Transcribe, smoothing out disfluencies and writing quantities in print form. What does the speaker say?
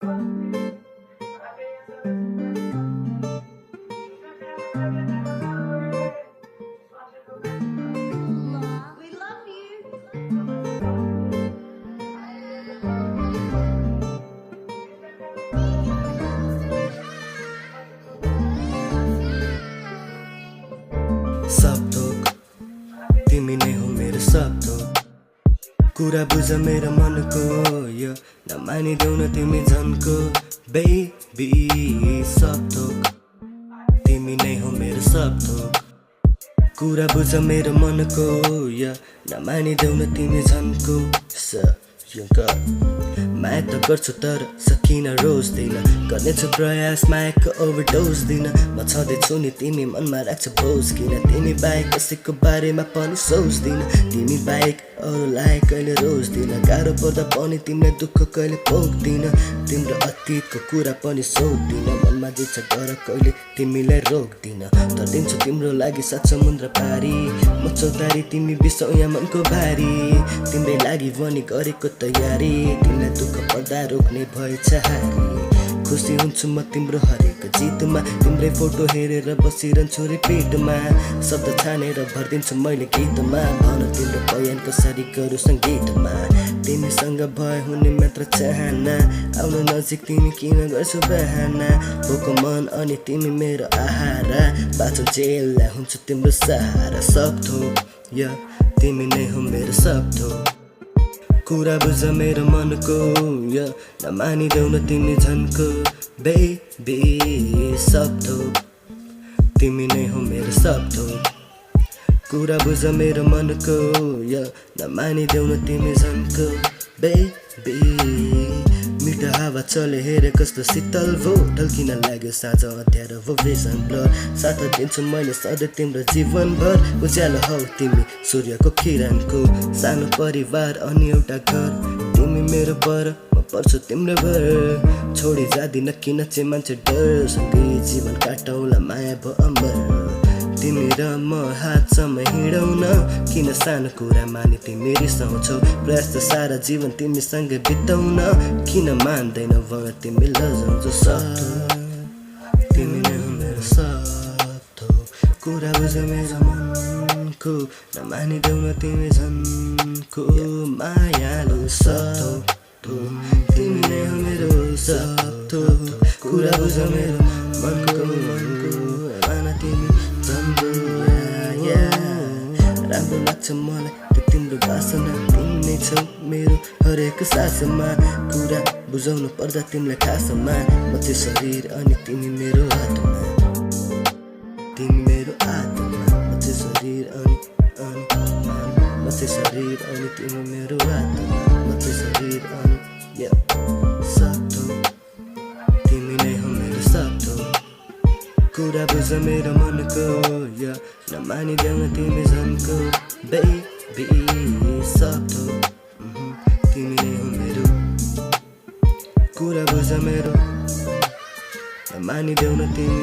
We love you. सब थोक तिमी नै हो मेरो सब थोक कुरा बुझ मेरो मनको यो नमानिदेऊ न तिमी झनको बेबी सब थोक तिमी नै हो मेरो सब थोक कुरा बुझ मेरो मनको यो नमानिदेऊ न तिमी झनको माया त गर्छु तर सकिन रोज्दिन गर्नेछु प्रयास मायाको ओभरडोज दिन म छँदैछु नि तिमी मनमा राख्छ बोझ किन तिमी बाहेक कसैको बारेमा पनि सोच्दिन तिमी बाहेक अरूलाई कहिले रोज्दिन गाह्रो पर्दा पनि तिमीलाई दुःख कहिले पोख्दिन तिम्रो अतीतको कुरा पनि सोध्दिन मनमा जे छ गर कहिले तिमीलाई रोक्दिन तर दिन्छु तिम्रो लागि सात समुद्र पारी म चौतारी तिमी बिसाउ यहाँ मनको भारी तिम्रै लागि भनी गरेको तयारी तिमीलाई दुःख पर्दा रोक्ने भएछ हारी खुसी हुन्छु म तिम्रो हरेक जितमा तिम्रै फोटो हेरेर बसिरहन्छु रिपिटमा शब्द छानेर भरिदिन्छु मैले गीतमा भन तिम्रो बयान कसरी गरौँ सङ्गीतमा तिमीसँग भए हुने मात्र चाहना आउन नजिक तिमी किन गर्छौ बहाना भोको मन अनि तिमी मेरो आहारा बाँचो जेललाई हुन्छ तिम्रो सहारा सब थोक या तिमी नै हो मेरो सब थोक कुरा बुझ मेरो मनको या नमानिदेऊ न तिमी झनको बेबी सब थोक तिमी नै हो मेरो सब थोक कुरा बुझ मेरो मनको या नमानिदेऊ न तिमी झनको बेबी मिठो हावा चले हेरे कस्तो शीतल भो ढल्किन लाग्यो साँझ अँध्यारो भो भिजन ब्लर साथ दिन्छु मैले सधैँ तिम्रो जीवनभर उज्यालो हौ तिमी सूर्यको किरणको सानो परिवार अनि एउटा घर तिमी मेरो पर म पर्छु तिम्रो भर छोडी जादिन किन चाहिँ मान्छे डर सँगै जीवन काटौँला माया भो अमर तिमी र म हातसम्म हिँडौँ न किन सानो कुरा मानि तिमी रिसाउँछौ प्रयास त सारा जीवन तिमीसँगै बिताउँ न किन मान्दैनौ भन तिमी लजाउँछौ सब तिमी नै हो मेरो सब थोक कुरा बुझ मेरो मनको नमानिदेऊ न तिमी झनको मायालु सब थोक तिमी नै हो मेरो सब थोक कुरा बुझ मेरो मनको मान तिमी राम्रो लाग्छ मलाई त्यो तिम्रो बासना तिमी नै छौ मेरो हरेक सासमा कुरा बुझाउनु पर्दा तिमीलाई खासमा म चाहिँ शरीर अनि तिमी मेरो आत्मा तिमी मेरो आत्मा म चाहिँ शरीर अनि म चाहिँ शरीर अनि तिमी मेरो आत्मा म चाहिँ शरीर अनि सब थोक तिमी नै हो मेरो सब थोक कुरा बुझ मेरो मनको या नमानिदेऊ न तिमी झनको बेबी सब थोक तिमी नै हो मेरो कुरा बुझ मेरो नमानिदेऊ न तिमी